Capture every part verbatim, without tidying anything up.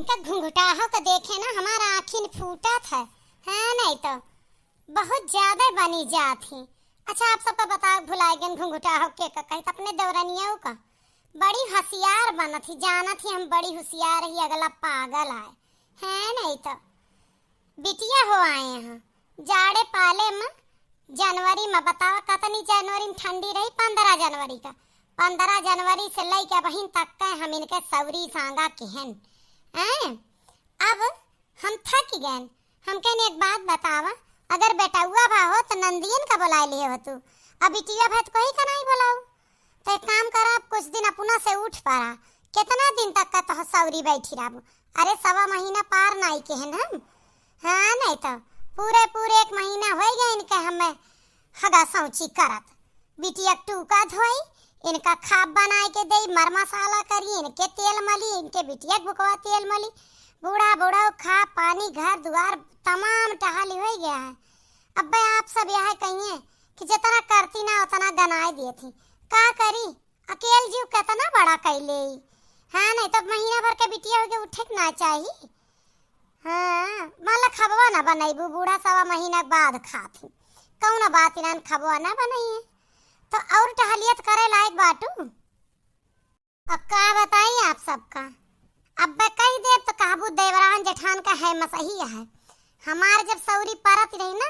इनका घुंघटाहो के देखे ना, हमारा आँखिन फूटत है, है नहीं तो बहुत ज्यादा बनी जात ही। अच्छा, आप सबका बताओ, भुलाए गन घुंघटाहो के का कही, अपने देवरनियों का। बड़ी होशियार बनत ही, जानत ही हम बड़ी होशियार ही, अगला पागल आए, है नहीं तो। बिटिया हो आए हैं जाड़े पाले में, जनवरी में बतावा कतनी जनवरी में ठंडी रही, पन्द्रह जनवरी का। पन्द्रह जनवरी से लइके अबहिन तक के हम इनके सौरी सांगा किहन, हैं? अब हम थक गए। हम कहने एक बात बतावा, अगर बेटउआ भा हो तो नंदियन का बुलाए लिए हो तू, अब बिटिया भा तो कोई का नहीं बुलाऊ। तो एक काम करा, अब कुछ दिन अपना से उठ पड़ा, कितना दिन तक का तो सौरी बैठी रहबू? अरे, सवा महीना पार नाई के हन हम। हाँ, नहीं तो पूरे पूरे एक महीना हो गया इनके हमें हगा सौची करत। बिटिया के टूका धोई, इनका खाप बनाए के देई, मर मसाला करी, इनके तेल मली, इनके बिटिया के बुकवा तेल मली। बूढ़ा बूढ़ा खा पानी, घर दुआर तमाम टहाली हो गया है। अब्बे आप सब यह कहिए कि जितना करती ना उतना गनाए दिए थी। का करी? अकेल जीव केतना बड़ा कैले। हाँ, नहीं तो महीना भर के बिटिया होके उठे के ना चाही। हाँ, मान ला खबवा ना बनैबू, बूढ़ा सवा महीना के बाद खात ही। कौनो बात इनान खबवा ना बनैहे। तो और टहलियत करे लायक बाटू। अब का बताई आप सबका, अब कही देब तो कहबू देवरान जेठान का है मसही है। हमार जब सौरी परत रही ना,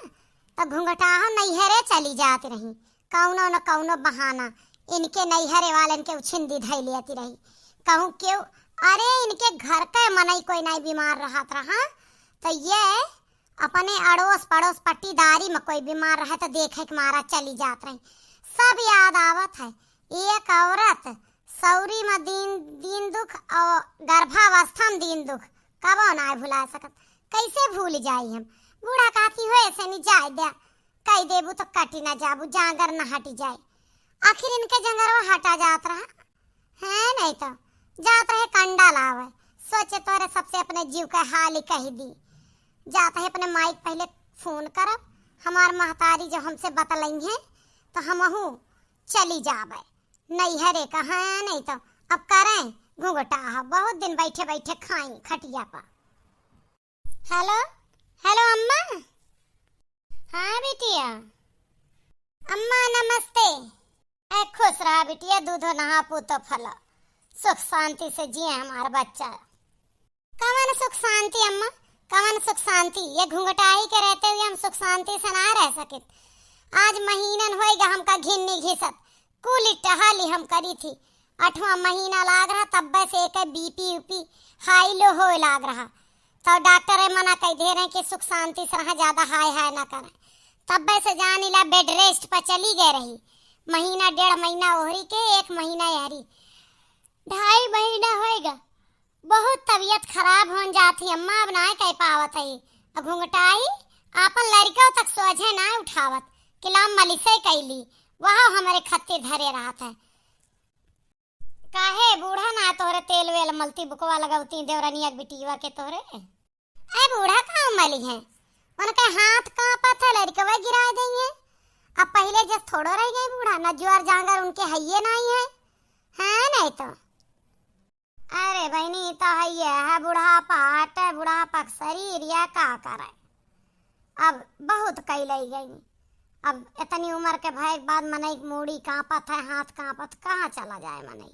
तो घुंघटाहो नैहरे चली जात रही। कौनो न कौनो बहाना इनके नैहरे वालन के उछिंदी धई लेती रही। कहूँ क्यों, अरे इनके घर के मनई कोई नहीं बीमार रहत रहा, तो ये अपने अड़ोस पड़ोस पट्टीदारी में कोई बीमार रहे तो देखे के मारा चली जात रही। सब याद आवत है, एक औरत सौरी में दिन, दिन दुख और गर्भावस्था में दिन दुख कबो ना भुला सकत। कैसे भूल जाई हम? बूढ़ा कहती हो ऐसे नहीं जाए दे, कह देबू तो कटी ना जाबू, जांगर ना हटी जाए। आखिर इनके जंगरवा हटा जात रहा है नहीं तो, जात रहे कंडा लावे। सोचे तोरे सबसे अपने जीव के हाल ही कह दी। जात है अपने माई के पहले फोन करब, हमार महतारी जो हमसे बतलई है तो हमहू चली जाबे नैहरे का, है नहीं तो। अब करें घुंघटा, बहुत दिन बैठे बैठे खाई खटिया पर। हेलो, हेलो अम्मा। हाँ बिटिया। अम्मा नमस्ते। ऐ खुश रहा बिटिया, दूधो नहा पूतो फलो, सुख शांति से जिए हमार बच्चा। कवन सुख शांति अम्मा, कवन सुख शांति? ये घुंघटाई के रहते हुए हम सुख शांति से ना रह सकित। आज महीनन होइगा हमका घिन्नी घिसत, कुल टहली हम करी थी। अठवाँ महीना लाग रहा, तब्बे से एक बीपी ऊपी हाई लो होए लाग रहा। तो डॉक्टर मना कह दे रहे कि सुख शांति से रहा, ज्यादा हाय हाय ना करें। तब्बे से जान इला बेड रेस्ट पर चली गए रही। महीना डेढ़ महीना ओहरी के, एक महीना यहरी, ढाई महीना होएगा। बहुत तबीयत खराब होन जात ही अम्मा, अब नाय कह पावत है। अब घुंघटाई आपन लड़का तक सोझे नाय उठावत, किलाम मलिसे कैली, वह हमरे खत्ते धरे रहत है। काहे बूढ़ा ना तोहरे तेल वेल मलती, बुकवा लगौती देवरनिया के बिटिया के तोहरे? ए बूढ़ा का मली है, उनके हाथ कांपत है, लड़कवा गिराए देई है। अब पहले जस थोड़ो रह गई बूढ़ा, न ज्वर जांगर उनके हइये नाई है, है नहीं तो। अरे बहनी, तो हइये है बुढ़ापा, हटे बुढ़ापा के शरीर, या का करे। अब बहुत कैलई गई। अब इतनी उम्र के भय के बाद मनई के मूड़ी कांपत है, हाथ कांपत, कहाँ चला जाए मनई?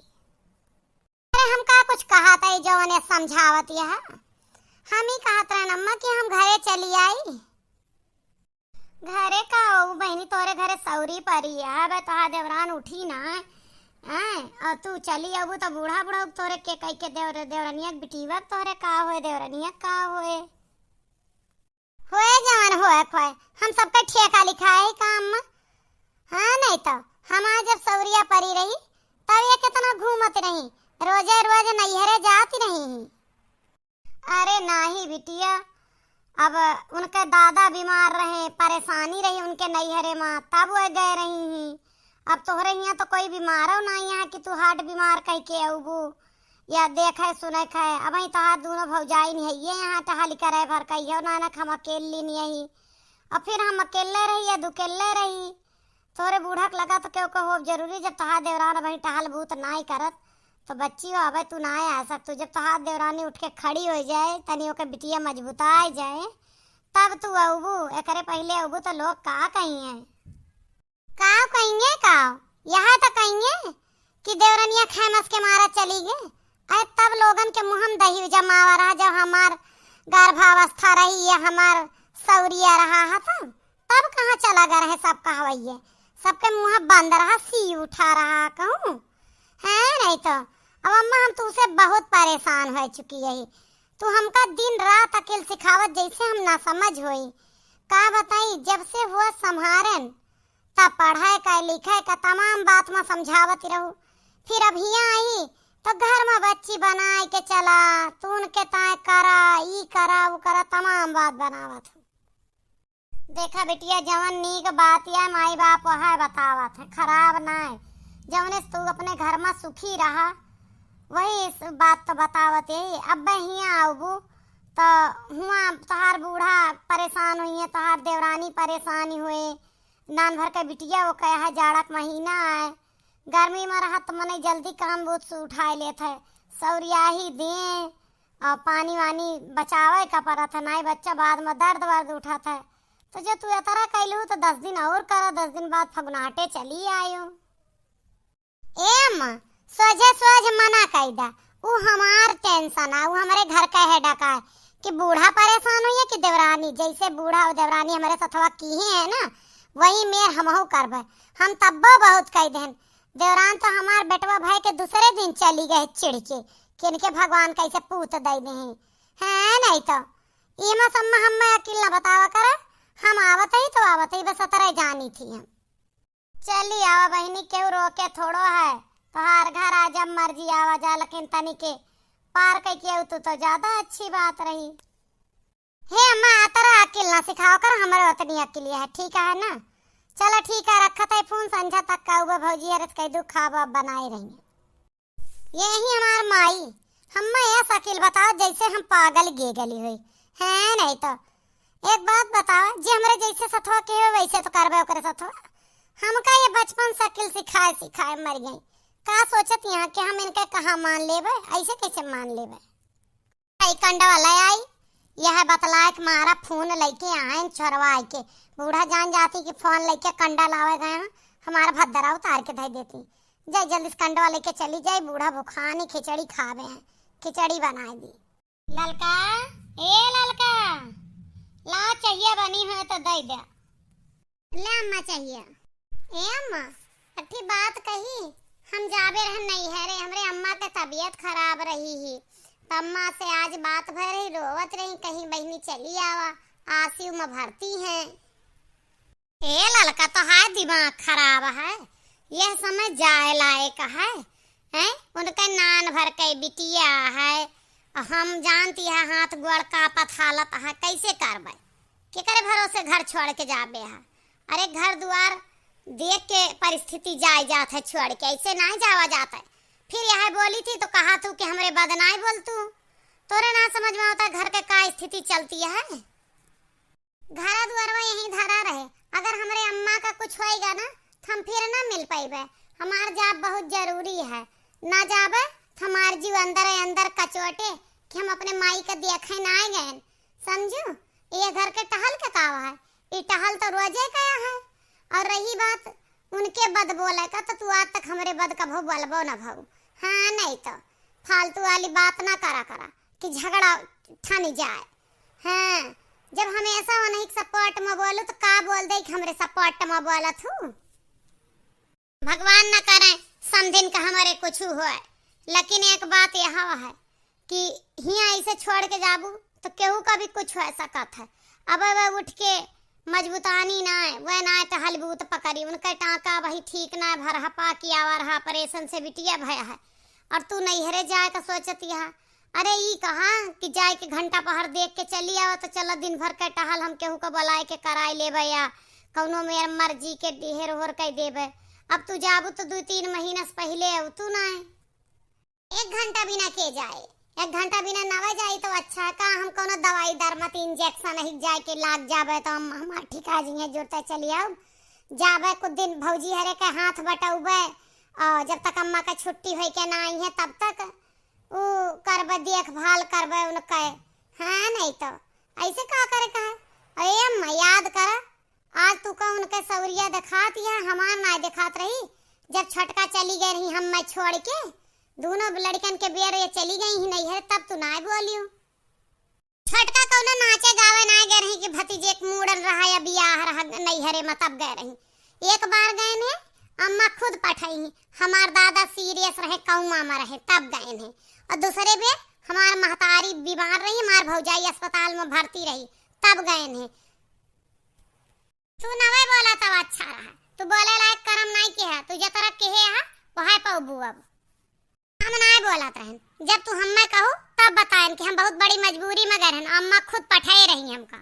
अरे हम का कुछ कहत है जौन ये समझावत यह? हम ही कहत रहन अम्मा कि हम घरे चली आई। घरे का हो बहनी, तोरे घरे सौरी परी है, अब तोहार देवरान उठी ना, हैं? और तू चली अबू तो बूढ़ा बूढ़ा तोरे के कह के देवर, देवरनिया के बिटीवा के तोरे का होए, देवरनिया के का होए? होए जवन होए खोए, हम सबका ठेका लिखा है काम में। हाँ, नहीं तो हमार जब सौरिया परी रही, तब ये कितना घूमत रही, रोजे रोज नैहरे जात रही। अरे नाही बिटिया, अब उनके दादा बीमार रहे, परेशानी रही उनके नैहरे में, तब वो गए रही ही। अब तोहरे हियाँ तो कोई बीमारो नाही है कि तू हार्ट बीमार कह के अउबू। या देखे सुने खे, अबहीं तोहार दूनो भौजाई नहीं है, ये यहाँ टहल करे भर कहियो नानक हम अकेली नहीं आई। अब फिर हम अकेले रही या दुकेले रही, तोरे बूढ़क लगा तो केहू कहो जरूरी, जब तोहार देवरान अबहीं टहल बूत नाई करत, तो बच्ची हो, अबे तू ना आ सकतू। जब तोहार देवरानी उठ के खड़ी होइ जाए, तनी ओके बिटिया मजबूताइ जाए, तब तू अउबू। एकरे पहिले अउबू तो लोग का कहिहैं? का कहिहैं का? यह तो कहिहैं कि देवरनिया खैमस के मारा चली गए। अरे तब लोगन के मुँह में दही जमावा रहा, जब हमार गर्भावस्था रही या हमार सौरिया रहा है तब, तब कहाँ चला गए रहे सब कहवइये। सबके मुँह बंद रहा, सी उठा रहा कहूँ। है नहीं तो। अब अम्मा हम तुसे बहुत परेशान होइ चुकी है। तू हमका दिन रात अकिल सिखावत जैसे हम ना समझ होई। का बताई, जब से हुआ संभारेन, तब पढ़ाई का, लिखाई का तमाम बात मा समझावत रहू। फिर अब हियाँ आई तो घर मा बच्ची बनाए के चला, तू उनके ताए करा, ई करा, ऊ करा, तमाम बात बनावत हो। देखा बिटिया, जवन नीक बात या माई बाप वह बतावत है, खराब नाय। जवने से तू अपने घर मा सुखी रहा, वही इस बात तो बतावत है। अब हियाँ आउबू तो हुआँ तोहार बूढ़ा परेशान हुई है, तोहार देवरानी परेशानी हुए, नान भर के बिटिया वो कहे है, जाड़ा के महीना है, गर्मी मा रहत मनई जल्दी काम बूत से उठाए लेत है, सौरियाही दें और पानी वानी बचावे का परत है, नाई बच्चा बाद मा दर्द वर्द उठत है। तो जो तू एतरा कैलू तो दस दिन और करा, दस दिन बाद फगुनाटे चली आयो। ए अम्मा, सोझे सोझ मना कई दा। उ हमार tension आ, उ हमरे घर का headache आ कि बूढ़ा परेशान हुई है कि देवरानी। जैसे बूढ़ा और देवरानी हमरे सथवा किहे है ना, वही मेर हमहू करबे। हम तब्बो बहुत कई देहन। देवरान तो हमार बेटवा भय के दूसरे दिन चली गए चिढ़ के कि इनके भगवान कैसे पूत दे देहे। हैं नहीं तो। इमा सम्मा हम्मे अकिल न बतावा करे। हम आवत ही तो आवत ही, बस अतरे जानी थी हम। चली आवा बहिनी, केहू रोके थोड़ो है। तोहार घर आ, जब मर्जी आवा जा, लेकिन तनी के पार कई के आऊ तू तो ज्यादा अच्छी बात रही। हे अम्मा, अतरा अकिल ना सिखाओ कर, हमरे उतनी अकिल है, ठीक है ना? चलो ठीक है, रखत है फोन, संझा तक का उबे भौजी हरस कह दू, खाब अब बनाए रही। यही हमार माई, हम्मे ऐसा अकिल बताओ जैसे हम पागल गे गली हुई। हैं नहीं तो। एक बात बताओ, जे हमरे जैसे सथवा के हो वैसे तो करबे ओकरे सथवा। हमका ये बचपन से अकिल सिखाए सिखाए मर गई। का सोचत यहाँ कि हम इनका कहाँ मान लेबे, ऐसे कैसे मान लेबे? आई कंडवा ले आई, यह बतलाए के मारा फोन लेके आए छोरवा आई के। बूढ़ा जान जाती कि फोन लेके कंडा लावे गए हैं, हमारा भद्दरा उतार के धर देती। जाए जल्दी से कंडवा लेके चली जाए, बूढ़ा भुखानी खिचड़ी खावे हैं, खिचड़ी बनाए दी। ललका, ए ललका, ला चाहिए बनी है तो दे दे। ले अम्मा चाहिए। ए अम्मा, अठी बात कही, हम जाबे रहन नैहरे, हमरे अम्मा के तबीयत खराब रही ही, तो अम्मा से आज बात भय रही, रोवत रही, कहीं बहिनी चली आवा, आसीयू में भर्ती हैं। ए ललका, तोहार दिमाग खराब है, यह समय जाए लायक है, हैं? उनके नान भर के बिटिया है, हम जानती है हाथ गोड़ कांपत हालत है, कैसे करबे? केकरे भरोसे घर छोड़ के जाबे है? अरे घर दुआर देख के परिस्थिति जाए जात है छोड़ के, ऐसे नहीं जावा जात है। फिर यह बोली थी तो कहा तू कि हमरे बद नाई बोल तू, तोरे ना समझ में आवता घर के का स्थिति चलती है। घरा दुआरवा यहीं धरा रहे, अगर हमरे अम्मा का कुछ होएगा ना, तो हम फिर ना मिल पाइबे। हमार जाब बहुत जरूरी है, ना जाबे तो हमार जीव अंदर अंदर कचोटे कि हम अपने माई का देखे ना गए। समझू, ये घर के टहल के कावा है, ये टहल तो रोजे कया है। और रही बात उनके बद बोले का, तो तू आज तक हमरे बद कभो बोलबो न भऊ। हाँ, नहीं तो फालतू वाली बात ना करा करा कि झगड़ा ठन जाए। हाँ, जब हमेशा उन्हीं के support में बोलू तो का बोल दे कि हमरे support में बोलत हूँ। भगवान न करे समधिन का हमरे कुछ होए, लेकिन एक बात यह है कि हियाँ ऐसे छोड़ के जाबू तो केहू का भी कुछ हो सकत है। अब वह उठ के मजबूतानी ना है, वह ना है टहलबूत पकड़ी, उनका टाँका वही ठीक ना है, भरहपा किया हुआ रहा, operation से बिटिया भया है। और तू नैहरे जाए का सोचती है। अरे ई कहा कि जाए के घंटा पहर देख के चली आवा, तो चला दिन भर के टहल हम केहू का बुलाए के कराए लेबे या कौनो मेर मर्जी के डिहेर होर कह देबे। अब तू जाबू तो दू तीन महीना से पहले अउतू ना है। एक घंटा बिना के जाए, एक घंटा बिना नवे जाई तो अच्छा है। का हम कौनो दवाई दरमत injection ही जाए के लाग जाबे तो हम, हमार ठिका जिहे जुरते चली आऊ। जाबे कुछ दिन भौजी हरे के हाथ बटौबे, और जब तक अम्मा का छुट्टी होइके ना आई है, तब तक उ करबे, देखभाल करबे उनके। हाँ, नहीं तो ऐसे का करे का है? अरे अम्मा, याद करा, आज तू का उनके सौरिया देखात या हमार नाय देखात रही। जब छोटका चली गए रही हम मैं छोड़ के, दोनों लड़कन के बेर ये चली गई ही नैहर, तब तू नाय बोलियो। छोटका कौनो नाचे गावे नाय गए रही कि भतीजे के मूड़न रहा या बियाह रहा नैहरे में, तब गए रही। एक बार गए ने, अम्मा खुद पठाई ही। हमार दादा सीरियस रहे, कौमा में रहे, तब गए ने। और दूसरे बेर हमार महतारी बीमार रही, हमार भौजाई अस्पताल में भर्ती रही, तब गए ने। तू नवे बोला तब अच्छा रहा। तू बोले लायक करम नाई के है, तू जतरा के है, वहाय पाऊ अब। हम नाय बोलत रहन, जब तू हम्मे कहू तब बतायन कि हम बहुत बड़ी मजबूरी में गए रहन, अम्मा खुद पठाए रही हमका।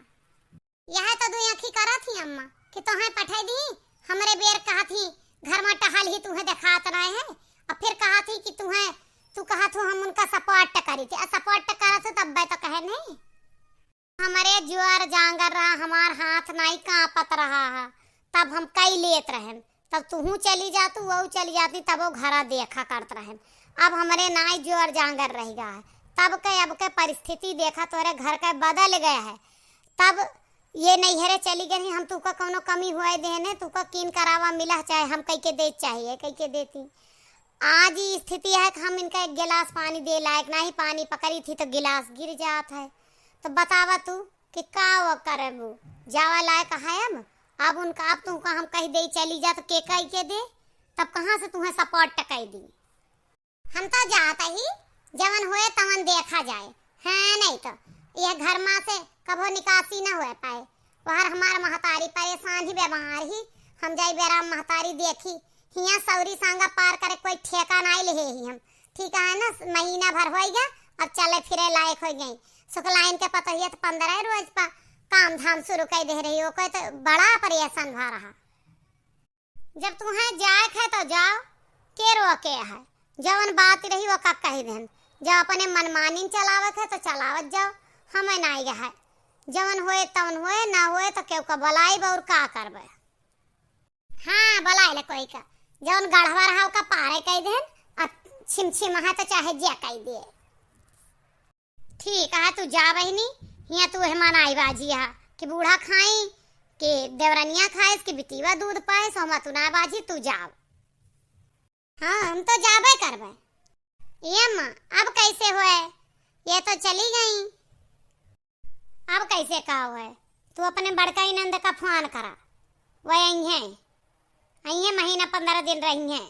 यह तो दुई आँखी करत ही अम्मा कि तोहे पठाई दी, हमरे बेर कहत ही घर में टहल ही तुहे देखात नाय है, और फिर कहत ही कि तुहे, तू कहत हो हम उनका सपोर्ट करी थी, आ सपोर्ट करत हो तब तो कहे नहीं। हमरे जोर जांगर रहा, हमार हाथ नाई कांपत रहा है, तब हम कई लेत रहन। तब तुहू चली जातू, वहू चली जाती, तब वो घरा देखा करत रहन। अब हमरे नाई जोर जांगर रह गया है, तब के अब के परिस्थिति देखा, तोरे घर के बदल गया है। तब ये नैहरे चली गई, हम तुका कौनो कमी हुए देने, तुका कीन करावा मिला, चाहे हम कई के दे, चाहिए कई के देती। आज ई स्थिति है कि हम इनका एक गिलास पानी दे लायक नाही, पानी पकड़ी थी तो गिलास गिर जात है। तो बतावा तू कि का वो करबू, जावा लायक है अब? अब उनका, अब तुमका हम कह दे चली जा तो के कह के दे, तब कहाँ से तुम्हें सपोर्ट कह दी? हम तो जात ही, जवन होए तवन देखा जाए। हाँ, नहीं तो यह घर मा से कभो निकासी न होए पाए। वहर हमार महतारी परेशान ही, बीमार ही, हम जाई बेराम महतारी देखी। हियाँ सौरी सांगा पार करे कोई ठेका नाई लेहे ही हम। ठीक है ना, महीना भर होई गया, अब चले फिरे लायक होई गई। सुखलाइन के पतोहिया तो पंद्रह रोज पा काम धाम शुरू कर दे रही, ओके तो बड़ा परेशान भा रहा। जब तुहें जाए के है तो जाओ, के रोके है? जवन बात रही वो का कही देन। जब अपने मनमानी चलावे के है तो चलावत जाओ, हमें नाई है। जवन होए तवन होए, ना होए तो केहू का बुलाइब और का करबे। हाँ, बुलाए ले कोई का। जवन गढ़वा रहा ओका पारे कह देन, अब छिम छिम है तो चाहे जे कह दिए। ठीक है, तू जा बहिनी, हियाँ तू है मनाई बाजी है कि बूढ़ा खाई, कि देवरनिया खाए, कि बिटिया दूध पाए, सो हम तू ना बाजी, तू जाओ। हाँ, हम तो जाबे करबे। ये माँ, अब कैसे होए? ये तो चली गई, अब कैसे का होए? तू अपने बड़का ही नंद का फोन करा, वह आई हैं, आई हैं, महीना पंद्रह दिन रही हैं,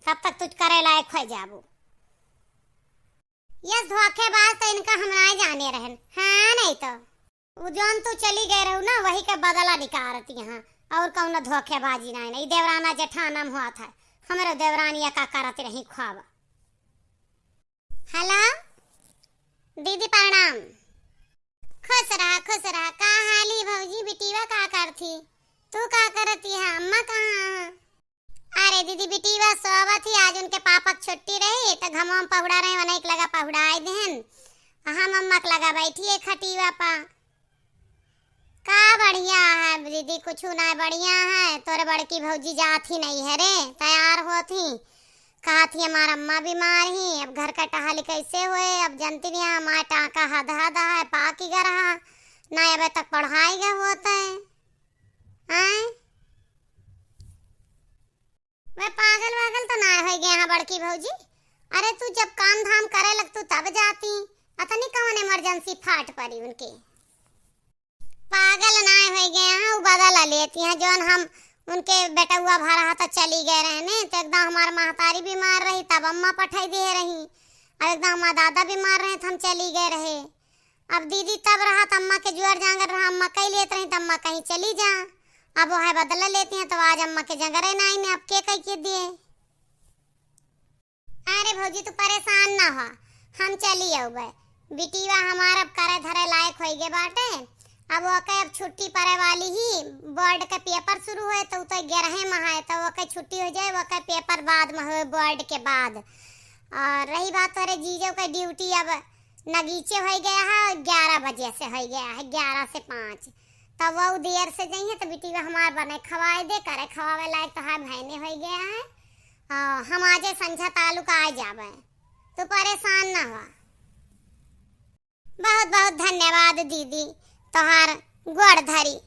तब तक तुझ करे लायक हो जाबू। यस धोखेबाज तो इनका हम ना जाने रहन। हाँ, नहीं तो। उ जौन तू चली गए रहू ना, वही का बदला निकारत यहाँ। और कौनो धोखेबाजी नहीं, नहीं। देवराना जेठाना में हुआ था, हमरो देवरानिया का करत रही ख्वाब। हेलो, दीदी प्रणाम। खुश रहा, खुश रहा। का हाल ही भौजी, बिटिया का करती? तू का करती है? अम्मा कहाँ है? अरे दीदी, बिटिया सोवत ही, आज उनके पापा के छुट्टी रही, तो घमवा में पहुड़ा रहे, वनई के लगा पहुड़ाए देहन। हम अम्मा के लगा बैठी है खटिया पा। का बढ़िया है दीदी, कुछ ना बढ़िया है। तोरे बड़की भौजी जात ही नहीं है रे, तैयार होत ही, कहत ही हमार अम्मा बीमार ही, अब घर का टहल कैसे होए, अब जनती नहीं हमार टाँका हद हद है, पाकी गरहा, ना अबे तक पढ़ाई गए होत है। आय? वे पागल वागल तो ना हो गए हैं बड़की भौजी? अरे तू जब काम धाम करे लगतू तब जाती, अतनी कौन इमरजेंसी फाट पड़ी उनके? पागल ना हो गए हैं, उ बदला लेती हैं जौन हम उनके बेटउआ भा रहा था चली गए रहे ने, तो एकदम हमार महतारी बीमार रही तब अम्मा पठाई दिए रही, और एकदम हमार दादा बीमार रहे तो हम चली गए रहे। अब दीदी तब रहा त अम्मा के जुआर जांगर रहा, अम्मा कही लेत रही त अम्मा कहीं चली जा। अब वह बदला लेती हैं तो आज अम्मा के जंगरे नाई ने, अब के कही के दिए? अरे भौजी तू परेशान ना हो, हम चली अउबे। बिटिया हमार अब करे धरे लायक होई गे बाटे। अब ओके अब छुट्टी पड़े वाली ही, बोर्ड के पेपर शुरू होए तो उ तो ग्यारह में है, तो ओके छुट्टी हो जाए, ओके पेपर बाद में होए बोर्ड के बाद। और रही बात तोरे जीजो के ड्यूटी, अब नगीचे होई गया है, ग्यारह बजे से होई गया है, ग्यारह से पाँच। तब वो देर से जइहे तो बिटिया हमार बने खवाए दे, करे खवावे लायक तो है, भैने होई गया है। हाँ, हम आजे संझा तालुक आ जाबे, तू परेशान ना हुआ। बहुत बहुत धन्यवाद दीदी, तोहार गोड़ धरी।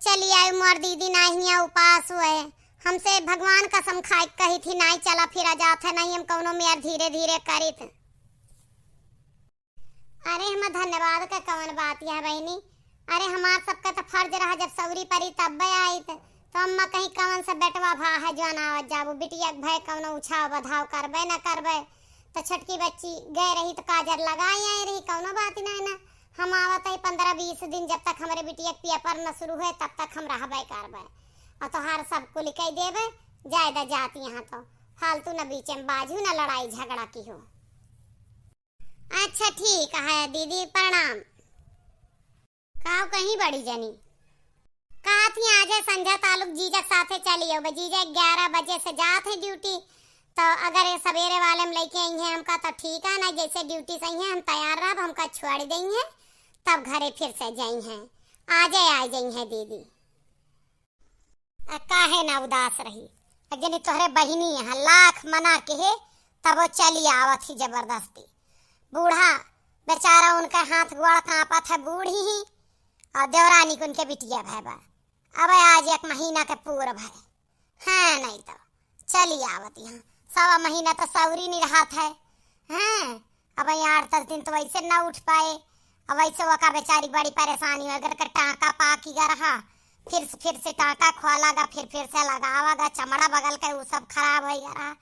चली आई मोर दीदी, नाहिया उपास हुए। हमसे भगवान कसम खाए के कही थी, नाई चला फिरा जात है, नहीं हम कौनो मेर धीरे धीरे करीत। अरे, हम धन्यवाद का कवन बात यह बहिनी? अरे, हमार सबका तो फर्ज रहा, जब सौरी परी तब आइत। तो अम्मा कहीं कवन से बेटवा भा है जौन आवत जाबू, बिटिया के भय कौनो उछाव बधाव करबे न करबे। तो छोटकी बच्ची गए रही तो काजर लगाए आए रही, कौनो बात ही नहीं ना। हम आवत है पन्द्रह बीस दिन, जब तक हमरे बिटिया के पेपर न शुरू हुए तब तक हम रहबे करबे। और तोहार सब कुल कह देबे, जाए दा जात यहाँ तो फालतू न बीचे में बाजू न लड़ाई झगड़ा की हो। अच्छा ठीक है दीदी, प्रणाम। काव कहीं बड़ी जनी? कहा थी आजे संझा तालुक जीजा के साथे चली आओ। जीजा ग्यारह बजे से जात है ड्यूटी, तो अगर ये सवेरे वाले में लेके आई हैं हमका तो ठीक है, ना जैसे ड्यूटी से आई हैं हम तैयार रहब, हमका छोड़ देई हैं, तब घरे फिर से जाई हैं, आजे आ जाई हैं दीदी। आ काहे ना उदास रही? आ जनी तोहरे बहिनी यहाँ लाख मना के हे, तब वो चली आवत ही जबरदस्ती। बूढ़ा बेचारा उनके हाथ गोड़ कांपत है, बूढ़ी ही, और देवरानी के उनके बिटिया भय बा। अब आज एक महीना के पूर भय। हाँ, नहीं तो चली आवत यहाँ। सवा महीना तो सौरी नहीं रहत है। हाँ, अब यहाँ आठ दस दिन तो वैसे ना उठ पाए। अब वैसे वका बेचारी बड़ी परेशानी हो, अगर के टाँका पाकी गा रहा, फिर से, फिर से टाँका खोला गा, फिर, फिर से लगावा गा, चमड़ा बगल के उ सब खराब हो गा रहा,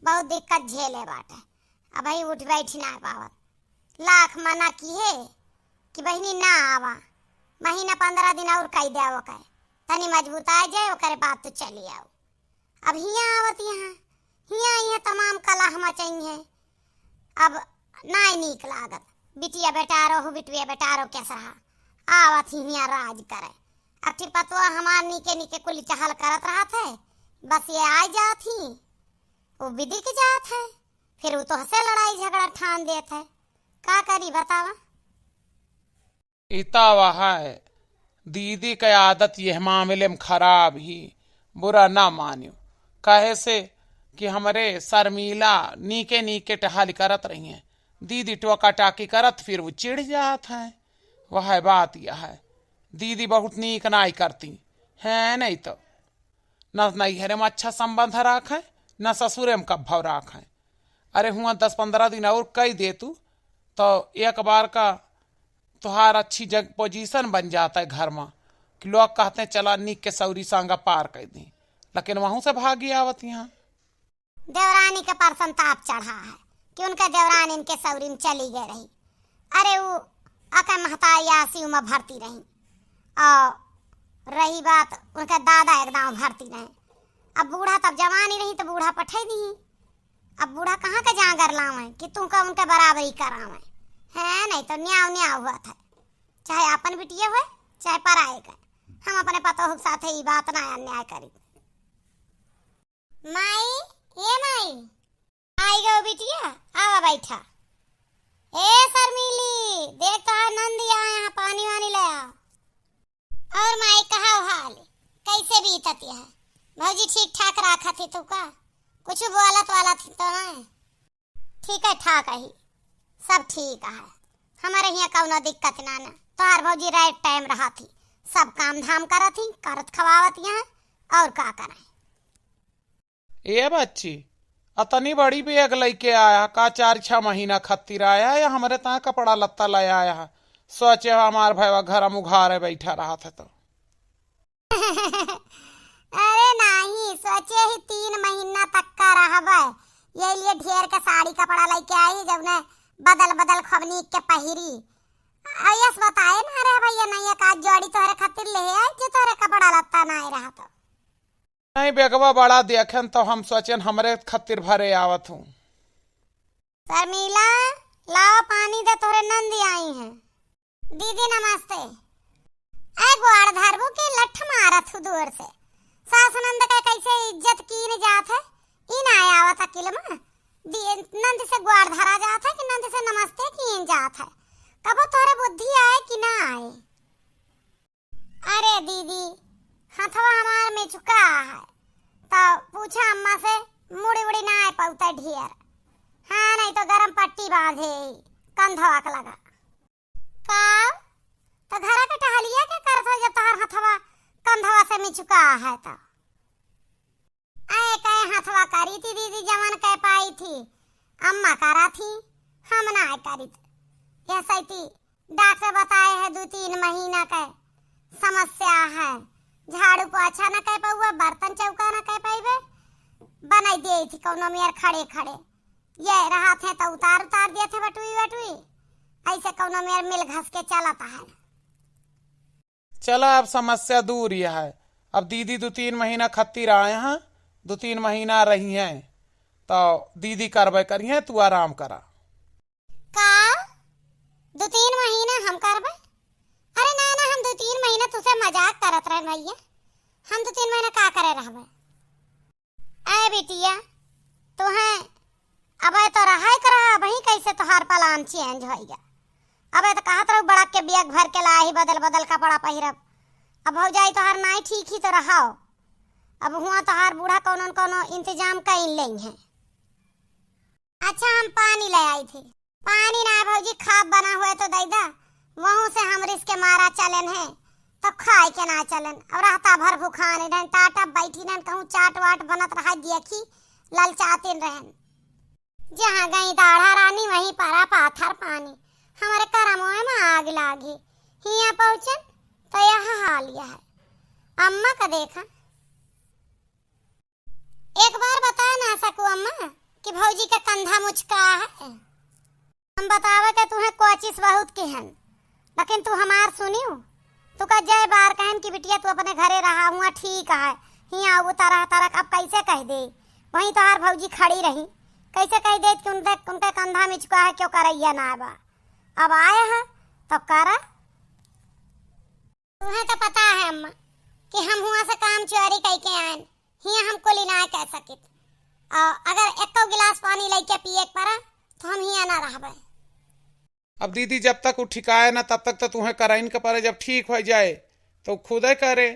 बहुत दिक्कत झेले बाटे। अब भाई उठ बैठ ना पावत, लाख मना किहे कि बहिनी ना आवा, महीना पन्द्रह दिन और कई दे ओके, तनी मजबूत आ जाए, ओकरे बाद तो चली आओ। अब हियाँ आवत यहाँ, हियाँ इहे तमाम कलह मचइहें। अब नाई नीक लागत। बिटिया बेटारो हो, बिटिया बेटारो कैस रहा? आवत ही हियाँ राज करे। अबकी पतोह हमार नीके नीके कुल चहल करत रहत है, बस ये आइ जात ही, वो बिदिक जात है, फिर वो तोहसे लड़ाई झगड़ा ठान देत है। का करी बतावा? इता वह है, दीदी के आदत यह मामले में खराब ही, बुरा ना मानियो, काहे से कि हमरे शर्मिला नीके नीके टहल करत रही हैं, दीदी टोका टाकी करत फिर वो चिढ़ जात है। वह बात यह है, दीदी बहुत नीक नाई करती हैं, नहीं तो न नैहरे में अच्छा संबंध राखे, न ससुरे में कब्भव राखे। अरे हुआँ दस पन्द्रह दिन और कई दे तू, तो एक बार का तोहार अच्छी जग, पोजीशन बन जात है घर में, कि लोग कहते हैं, "चला निक के सौरी संगा पार कर दी," लेकिन वहूँ से भागी आवत यहाँ। देवरानी के परसन ताप चढ़ा है कि उनका देवरानी इनके सौरी में चली गई रही। अरे उ अके महतारी आसी उमा भरती रही, और रही बात उनके दादा एक दाँव भरती रहे। अब बूढ़ा तब जवानी रही तो बूढ़ा पठे दी। अब बूढ़ा कहाँ के जाँगर लावे कि तू का उनके बराबरी करावे? हैं, नहीं तो न्याव न्याव हुआ था, चाहे आपन बिटिया हुए, चाहे पराए का। हम अपने पतोह के साथे ई बात ना अन्याय करी। माई, ए माई, आई गो बिटिया, आवा बैठा। ए शर्मीली, देख तोहार नंदी आए हैं, पानी वानी ले आ। और माई, कहा हाल? कैसे बीतत है? भौजी ठीक ठाक राखत ही तू का? कुछ बोलत वालत ही तो नहीं? ठीक है, ठाक ही, सब ठीक है। हमारे यहाँ कौनो दिक्कत ना ना। तोहार भौजी राइट टाइम रहत ही, सब काम धाम करत ही, करत खवावत यहाँ, और का करें? ए बच्ची, अतनी बड़ी बैग लइके आया का? चार छह महीना खत्तिर आया या हमरे ताँ कपड़ा लत्ता ले आया है? सोचे हो हमार भैया घर में उघारे बैठा रहत है तो। अरे नाही, सोचे ही तीन महीना तक का रहबे, ये लिए ढेर के साड़ी कपड़ा लइके आई, जब ने बदल बदल खूब नीक के पहिरी। आ यस बताए ना रे भैया, नहीं एक आध जोड़ी तोहरे खातिर ले आई, जे तोहरे कपड़ा लत्ता नाई रहा तो। नहीं, बेगवा बड़ा देखेन तो हम सोचेन हमरे खत्तिर भरे आवत हूँ। शर्मिला, लाओ पानी दे, तोहरे नंदी आई हैं। दीदी नमस्ते। ऐ गोड़ धरबू के लठ मारत हूँ दूर से। सास नंद का कैसे इज्जत कीन जात है, ई ना आवत अकिल में। दी-, नंद से गोड़ धरा जात है कि नंद से नमस्ते कीन जात है? कबो तोहरे बुद्धि आए कि ना आए? अरे दीदी, हथवा हमार मिचुका है, तो पूछा अम्मा से, मुड़ी उड़ी ना आए पउते ढेर। हाँ, नहीं तो गरम पट्टी बांधे कंधवा के लगा। का? तो घरा के टहलिया के करत हो जब तोहार हथवा कंधवा से मिचुका है तो? ऐ कहे हथवा करी थी दीदी, जवन कह पाई थी, अम्मा करा थी, हम ना करी थी। यह सैती डॉक्टर बताए है, दो तीन महीना के समस्या है, झाड़ू पोछा ना कह पाउआ, बर्तन चौका ना कह पाइबे, बनाई दिए थी कौनो मेर खड़े खड़े। ये रहत है तो उतार उतार दिए थे बटुई बटुई, ऐसे कौनो मेर मिल घस के चलत है। चला, अब समस्या दूर ही है। अब दीदी दो तीन महीना खत्तिर आए हैं, दो तीन महीना रही हैं, तो दीदी करबे करी हैं, तू आराम करा। का? दो तीन महीना हम करबे? अरे ना ना, हम दो तीन महीना तुसे मजाक करत रहे भैया, हम दो तीन महीना का करे रहबे? ए बिटिया, तुहें अबे तो रहाई के रहा, अबही कैसे तोहार plan change होइगा? अबे तो कहत रहू बड़ा के bag भर के लाही, बदल बदल कपड़ा पहिरब। अब भौजाई तोहार नाई ठीक ही तो रहाओ। अब हुआ तोहार बूढ़ा कौनो न कौनो इंतजाम कइन लेइहैं। अच्छा, हम पानी ले आई थी। पानी ना भौजी, खाब बना हुए तो दई दा, वहू से हम रिस के मारा चलेन है, तो खाए के ना चलेन। और रहता भर भुखाने रहन, टाटा बैठी रहन, कहूँ चाट वाट बनत रहा, देखी ललचातिन रहन। जहाँ गई दाढ़ा रानी, वहीं परा पाथर पानी। हमारे करमोए में आग लागी, हियाँ पहुँचन तो यह हाल यह है। अम्मा का देखा, एक बार बता ना सकू अम्मा कि भौजी का कंधा मुचका है? हम बतावे के तुहें कोचिस बहुत के हन, लेकिन तू हमार सुनियो। तू का जय बार कहन कि बिटिया तू अपने घरे रहा, हुआ ठीक है, हियाँ आऊ तरह तरह, अब कैसे कह दे? वहीं तोहार भौजी खड़ी रही, कैसे कह दे कि उनके, उनके कंधा मिचका है, क्यों करैया ना बा? अब आए है तो करा। तुहें तो पता है अम्मा कि हम हुआ से काम चोरी कई के आएन, हियाँ हम कुली ना कह सकित। और अगर एको गिलास पानी लइके पिए के पड़ा तो हम हियाँ ना रहबे। अब दीदी जब तक उ ठिकाए ना तब तक तो तुहें कराइन के पड़े, जब ठीक हो जाए तो खुदे करे।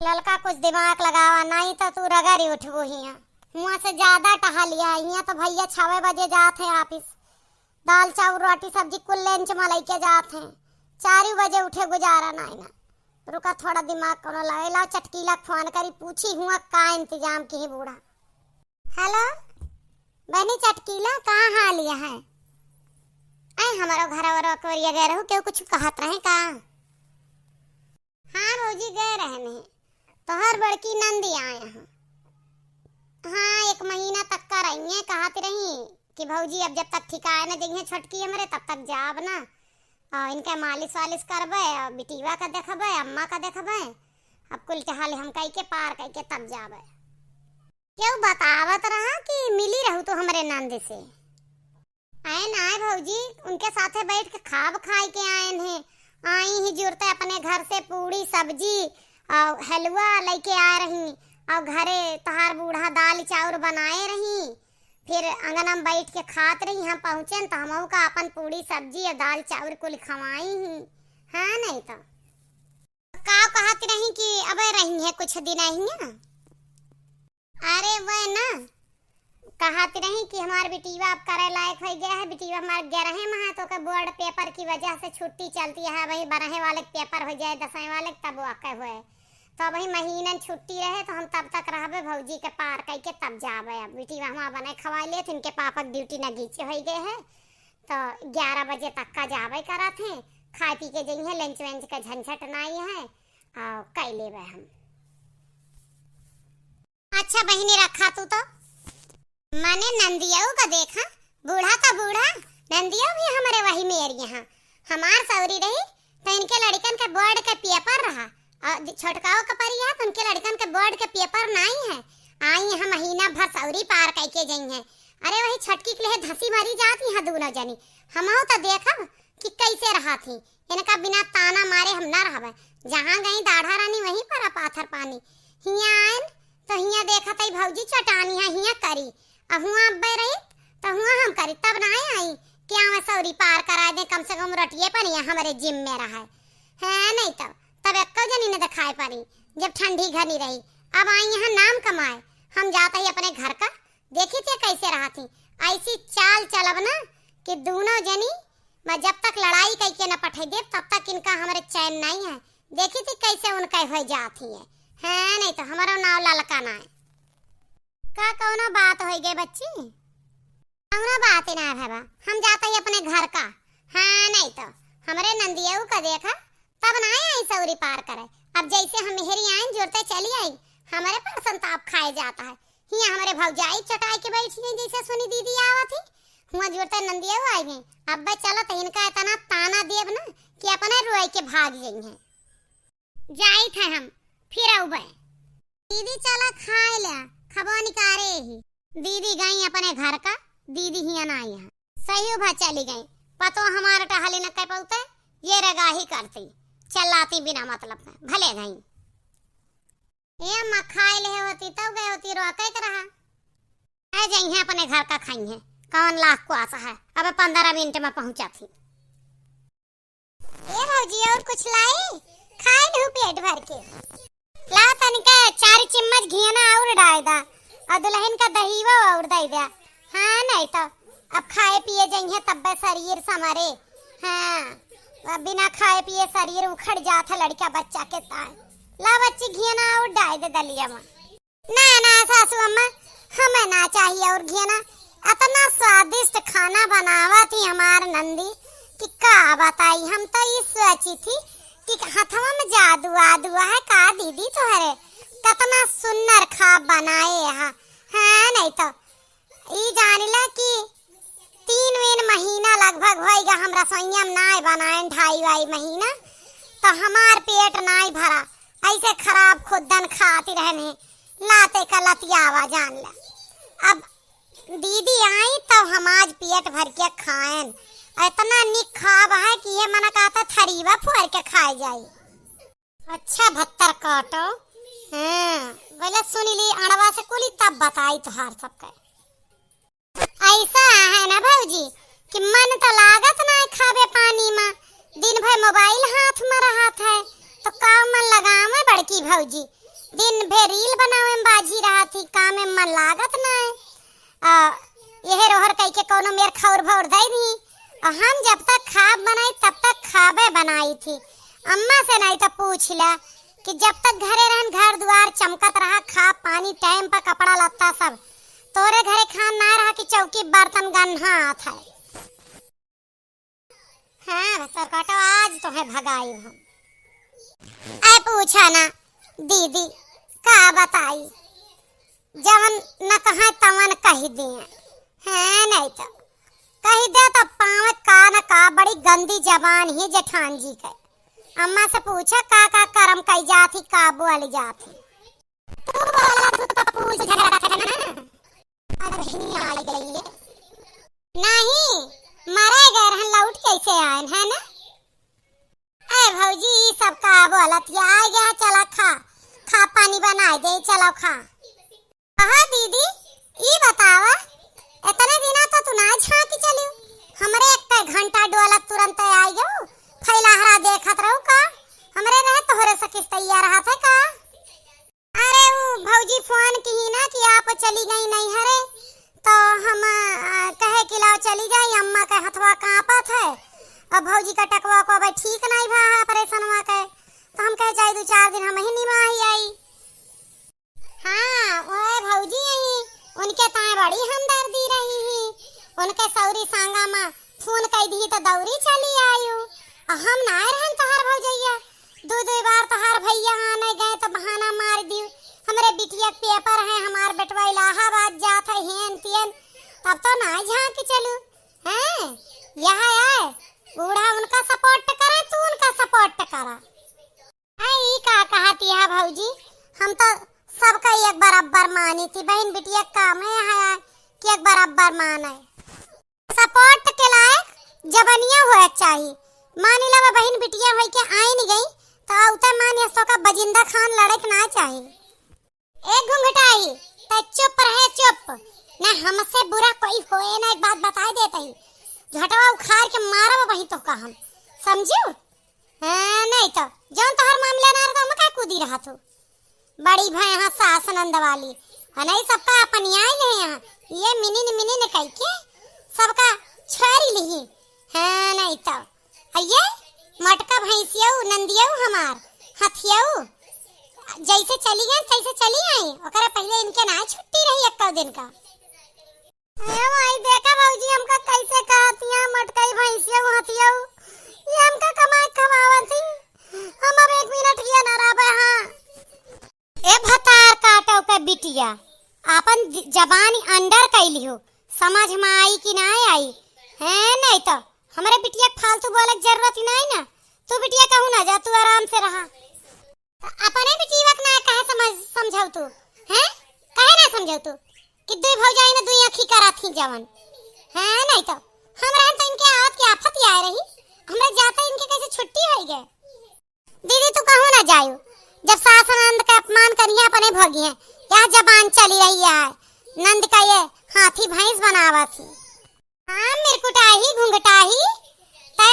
ललका कुछ दिमाग लगावा, नहीं तो तू रगड़ी उठबू हियाँ। हुआ से ज्यादा टहलिया, हियाँ तो भैया छवे बजे जात है office। दाल, चाउर, रोटी, सब्जी कुल lunch में लइके जात हैं। चार बजे उठे, गुजारा नाई ना। रुका, थोड़ा दिमाग कोनो लगाई, लाओ चटकीला फोन करी, पूछी हुआ का इंतजाम किही बूढ़ा। Hello, बहनी चटकीला, का हाल यह है? ऐ हमारो घर और कोरिया गए रहू, केहू कुछ कहत रहे का? हाँ भौजी, गए रहन है, तोहर बड़की नंदी आए हैं। हाँ, एक महीना तक का रहिए, कहत रही कि भौजी अब जब तक ठिकाए न जइहें छोटकी हमरे, तब तक जाब ना। और इनके मालिश वालिश करबे, और बिटिया का देखबे, अम्मा का देखबे। अब कुल टहल हम कई के पार कई के तब जाबे। केहू बतावत रहा कि मिली रहू तो हमरे नंद से। आए ना आए भौजी, उनके साथे बैठ के खाब खाए के आएन है। आई ही जुरते अपने घर से पूड़ी सब्जी और हलवा लइके आ रही, और घरे तोहार बूढ़ा दाल चाउर बनाए रही, फिर अंगना में बैठ के खात रही। हम पहुँचेन तो हमहू का अपन पूड़ी सब्जी और दाल चाउर कुल खवाई ही। हाँ, नहीं तो का कहत रही कि अबे रही है कुछ दिन हियाँ। अरे वह ना, कहत रही कि हमार बिटिया अब करे लायक हो गया है, बिटिया हमार ग्यारहे में है, तो ओकर board paper की वजह से छुट्टी चलती है। वही बारहे वाले के paper हो जाए, दसवें वाले के, तब वो आके हुए। तो वही महीनन छुट्टी रहे, तो हम तब तक रहबे, भौजी के पार कई के तब जाबे। अब बिटिया वहाँ बने खवाई लेत, इनके पापा के duty नगीचे हो गए है, तो ग्यारह बजे तक का जाबे करत हैं। खाए पी के जइहें, lunch वंच का झंझट नाई है, और कई लेबे हम। अच्छा बहिनी, रखा तू तो। मने नंदियऊ का देखा, बूढ़ा का बूढ़ा, नंदियऊ भी हमरे वही मेर यहाँ। हमार सौरी रही, तो इनके लड़कन के board के paper रहा, और छोटकाओ का परी है, तो उनके लड़कन के board के paper नाई है। आई यहाँ महीना भर सौरी पार कई के जइहें। अरे वही छोटकी के लिए धसी मरी जात यहाँ दूनो जनी। हमहू तो देखब कि कैसे रहा थी। इनका बिना ताना मारे हम ना रहबे। जहाँ गई दाढ़ा रानी वहीं पर पाथर पानी। हियाँ आएन तो हियाँ देखत हई भौजी चटानी है, हियाँ करी। आ हुआँ अब्बे रही तो हुआँ हम करी, तब ना आई कि आवे सौरी पार करा दे, कम से कम रोटिये पनिया हमरे जिम में रहे। है नहीं तब, तब एक्को जनी न दिखाई पड़ी जब ठंडी घनी रही। अब आई यहाँ नाम कमाए, हम जात ही अपने घर का देखी थे कैसे रहत ही, ऐसी चाल चलब ना कि दूनों जनी मैं जब तक लड़ाई कइके न पठाई देब, तब तक इनका हमरे चैन नहीं है। देखी थी कैसे उनका हो जात ही है। हाँ, नहीं तो हमारो नाव ललका ना है। का कौनो बात होइ गए बच्ची? कौनो बात ही ना है बाबा, हम जाते ही अपने घर का। हाँ, नहीं तो हमरे नंदियऊ का देखा, तब ना आई सौरी पार करे। अब जैसे हम मेहरी आइन जुड़ते चली आई, हमरे पर संताप खाए जाता है। हियाँ हमरे भौजाई चटाई के बैठी हैं, जैसे सुनी दीदी आवत ही, हुआँ जुड़ते नंदिया आई हैं। अब्बे चलत इनका इतना ताना देब ना कि अपने रोए के भाग जाई हैं। जाइत है हम, फिर अउबे। दीदी चला खाए ले, खबो निकारे ही। दीदी गई अपने घर का, दीदी हियाँ ना आई है। सही भा चली गई, पतो हमार टहली न कह पौते, ये रगाही करती, चलाती बिना मतलब के, भले गई। ए अम्मा, खाए ले होती तब गए होती, रोके के रहा। आ जाई हैं अपने घर का खाई हैं, कौन लाख को आशा है, अब पंद्रह मिनट में पहुंचा थी। ए भौजी, और कुछ लाई? खाए लू पेट भर के। ला तनिका चार चम्मच घियना और डाल दा, और दुल्हन का दहीवा और दे द्या। हाँ, नहीं तो अब खाए पिए जइहे तब्बे शरीर संवरे। हाँ, अब बिना खाए पिए शरीर उखड़ जात है लड़का बच्चा के ताए। ला बच्ची घियना और डाल दे दलिया में। ना, ना सासू अम्मा, हमें ना चाहिए और घियना। इतना स्वादिष्ट खाना बनावत ही हमार नंदी कि का बताई। हम तो ई सोची थी कि हथवा में जादू आदू है का दीदी तोहरे, कितना सुन्नर खाब बनाए हा। हाँ, नहीं तो ई जानिला कि तीन वीन महीना लगभग होइगा हम रसोइया में नाय बनाएन, ढाई वाई महीना, तो हमार पेट नाय भरा, ऐसे खराब खुद्दन खाती रहने, लाते का लतियावा जान ले। अब दीदी आई तो हम आज पेट भर के खाएन, इतना निक खाब है कि ये मना कहता थरीवा फोर के खाए जाई। अच्छा भत्तर काटो। हाँ, बोले सुनी ली अड़वा से कुली तब बताई तोहार सबके। ऐसा है ना भौजी कि मन तो लागत ना है खावे पानी में, दिन भर मोबाइल हाथ में रहत है, तो का मन लगावे बड़की भौजी, दिन भर रील बनावे में बाझी रहत ही, काम में मन लागत ना है। आ, यह रोहर कह के कोनो मेर खौर भौर दे दी। आ, हम जब तक खाब बनाई, तब तक खाबे बनाई थी। अम्मा से नहीं तो पूछ ला कि जब तक घरे रहन, घर दुआर चमकत रहा, खाब पानी टाइम पर, कपड़ा लत्ता सब। तोरे घरे खान ना रहा कि चौकी बर्तन गन्हा आत है। हाँ, सरकटो, आज तोहे भगाई हम। ऐ पूछा ना दीदी, का बताई, जवन न कहे तवन कह दिए। हाँ, नहीं तो कह दे तो पावे का न का, बड़ी गंदी जबान ही जेठान जी के। अम्मा से पूछा का का करम कई जात ही, का बोल जात ही। तू बोला, तू तो पूछ झगड़ा करे ना। अब हिनी आई गई है। नहीं, मरे गए रहन, लौट कैसे आए हैं ना? ए भौजी, ई सब का बोलत या? आ गया, चला खा, खा पानी बनाए दे, चलो खा। कहा दीदी, ई बतावा, इतने दिना तो तू ना झांकी चलियो, हमरे एक घंटा डोलत तुरंत आई गयो, फैलाहरा देखत रहो का? हमरे रहे तोहरे सकिस तैयार रहत है का? अरे, ऊ भौजी फोन किही ना कि आप चली गई नैहरे, तो हम, आ, कहे कि लाओ चली जाई, अम्मा के हथवा कांपत है। अब भौजी का टकवा को अबे ठीक नहीं भा है ऑपरेशनवा के, तो हम कहे जाई दो चार दिन हम ही निमाही आई। हाँ, ओए भौजी यही, उनके ताए बड़ी हमदर्दी रही ही, उनके सौरी सांगा मा फोन कई दी तो दौरी चली आयु। आ हम ना रहन तोहार भौजैया, दू दू बार तोहार भैया आने गए तो बहाना मार दियो, हमरे बिटिया के पेपर है, हमार बेटवा इलाहाबाद जात है, हेन तेन, तब तो ना झांक चलू। हैं, यह है, बूढ़ा उनका सपोर्ट करे, तू उनका सपोर्ट करा। आ, ई का कहती है भौजी? हम तो सबका एक बराबर मानी थी, बहन बिटिया का काम है कि एक बराबर माने। सपोर्ट के लायक जबनिया होए चाही। मानी ला बहन बिटिया होई के आइन गई, तो औते मान यस तो का बजिंदा खान लड़े के ना चाही। ए घुंघटाई, तै चुप रहे, चुप। ना हमसे बुरा कोई होए ना, एक बात बताई देत ही। झटवा उखाड़ के मारब वहीं तो का हम। समझू? हाँ, नहीं तो जौन तोहर मामला ना रहता, हम का कूदी रहत हो। बड़ी भय हाँ सास नंद वाली। हाँ, नहीं सबका अपन आई नहीं यहाँ। ये मिनिन मिनिन कइके सबका छोरि लिही। हाँ, नहीं तो। अइये, मोटका भैंसियऊ, नंदियऊ हमार, हथियऊ, जइसे चली गइन, तइसे चली आईं। ओकरे पहिले इनके नाहीं छुट्टी रही एक्कउ दिन का। ए माई, देखा भौजी, हमका कइसे कहतिया, मोटकई भैंसियऊ, हथियऊ, ये हमका कमाए खवावत ही। हम अब एक मिनट हियाँ ना रहबे, हाँ। ए भतार काटउ के बिटिया, आपन ज-, जबान अंडर कइ लिहो, समझ मा आई कि नाहीं आई? हैं, नहीं तो हमरे बिटिया के फालतू बोले के जरूरत ही नाहीं ना। तू बिटिया कहूँ ना जा, तू आराम से रहा। त अपने बिटिया के ना काहे समझ, समझउ तू? हैं? काहे ना समझउ तू कि दुइ भौजाई में दुइ आँखी करत ही जवन? हैं, नहीं तो हम रहन तो इनके आवत के आफत ही आए रही, हमरे जाते इनके कइसे छुट्टी होइ गए? दीदी, तू कहूँ ना जायू, जब सास ननद का अपमान करिहैं, अपने भोगिहैं। यह जबान चली रही है, ननद का ये हाथी भैंस बनावत ही। हाँ, मिरकुटाही, घुंघटाही, तै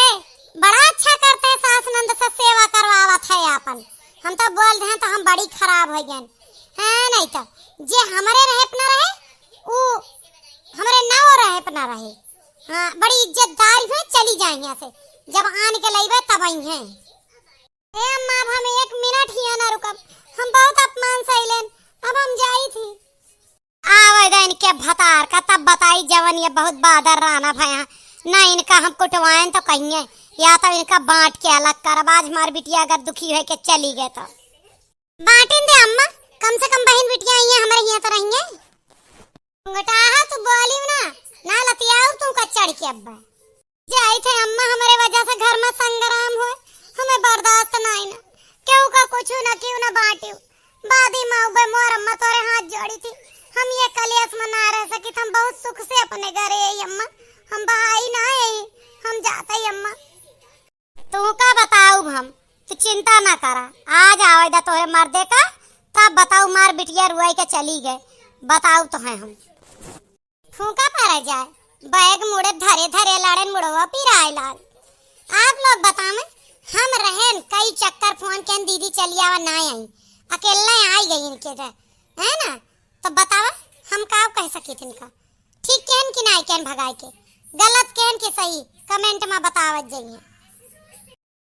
बड़ा अच्छा करते, सास ननद से सेवा करवावत है आपन। हम तो बोल देहैं तो हम बड़ी खराब होइ गइन। हाँ, नहीं तो जे हमरे रहे अपना रहे, ऊ हमरे नाव रहे अपना रहे। हाँ, बड़ी इज्जतदार हुए, चली जाए यहाँ से, जब आन के लइबे तब अइहैं। ए अम्मा, अब हम एक मिनट हियाँ ना रुकब, हम बहुत अपमान सहिलेन, अब हम जाइत ही। आवै द इनके भतार का, तब बताई जवन ये बहुत बादर रहना भया। ना इनका हम कुटवाएन तो कहिहैं, या तो इनका बाँट के अलग करब। आज हमार बिटिया अगर दुखी होइ के चली गए तो। बाँटिन दे अम्मा, कम से कम बहिन बिटिया अइहैं, हमरे हियाँ तो रहिहैं। घुंघटाहा, तू बोलिउ ना, ना लतियाउ तू का चढ़ के अब्बा। जाइत है अम्मा, हमरे वजह से घर मा संग्राम होए, हमें बर्दाश्त नाहीं ना। केहू का कुछ ना, केहू ना बाँटिउ। बादी मा उबे मोर अम्मा तोरे हाथ जोड़ी थी, हम ये कलेश मा ना रह सकित, हम बहुत सुख से अपने घरे आई अम्मा, हम बहाई ना आई, हम जात ही अम्मा। तू का बताउब हम, तू चिंता ना करा, आज आवै दा तोहरे मर्दे का, तब बताउब, मार बिटिया रुआई के चली गए, बताउब तो है हम। फूंका पड़े जाए, बैग मुड़े धरे धरे लाड़ेन मुड़वा पिराए लाग। आप लोग बतावें, हम रहेन कई चक्कर फोन केन, दीदी चली आवा, ना आई, अकेले आई गई इनके रे, है ना? तो बतावा, हम का कह सकित इनका, ठीक केन कि ना केन भगाए के, गलत केन कि सही, comment मा बतावत जाइए।